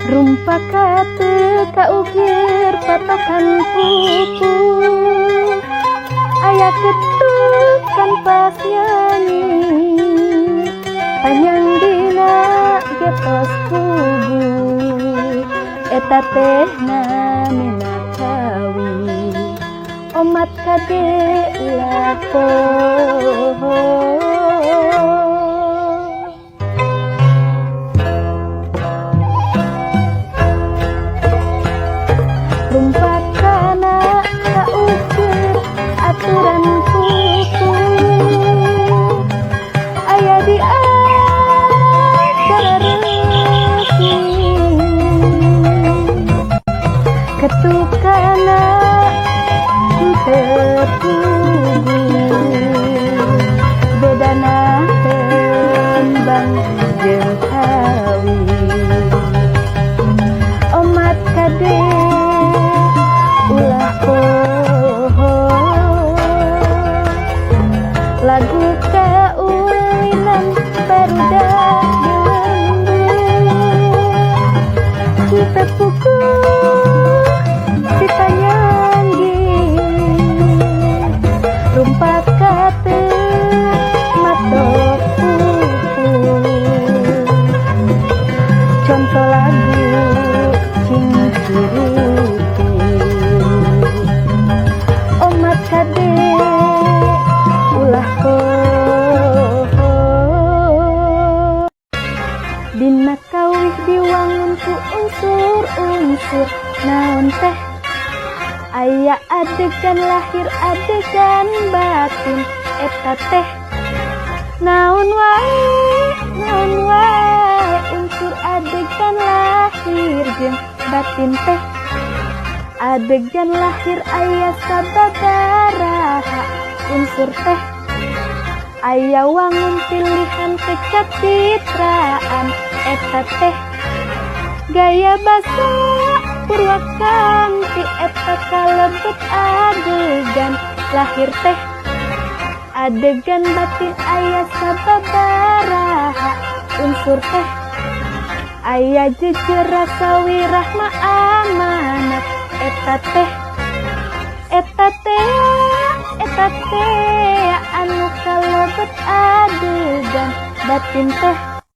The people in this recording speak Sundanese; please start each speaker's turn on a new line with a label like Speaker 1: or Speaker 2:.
Speaker 1: Rumpaka teu kaukir patokan pupuh, aya ketukan pas nyanyi, panjang dina ge tos puguh. Eta teh namina kawih, omat kade ulah poho. Rumpakana kaukir aturan pupuh, aya di acara resmi, ketukana teu puguh, bedana tembang jeung kawih, omat kade ulah poho. Lagu kaulinan barudak di lembur teu puguh si panyanggi, rumpaka teu matok pupuh, conto lagu Cingcirutu, omat kade ulah poho. Dina kawih diwangun ku unsur-unsur naon teh? Aya adegan lahir, adegan batin, eta teh naon wae? Naon wae unsur adegan lahir jeung batin teh? Adegan lahir aya sababaraha unsur teh? Aya wangun pilihan kecapitraan, eta teh gaya basa purwakanti, eta kalebet adegan lahir teh. Adegan batin aya sababaraha unsur teh? Aya jejer rasa wirahma amanat, eta teh eta teh eta teh anu kalebet adegan batin teh.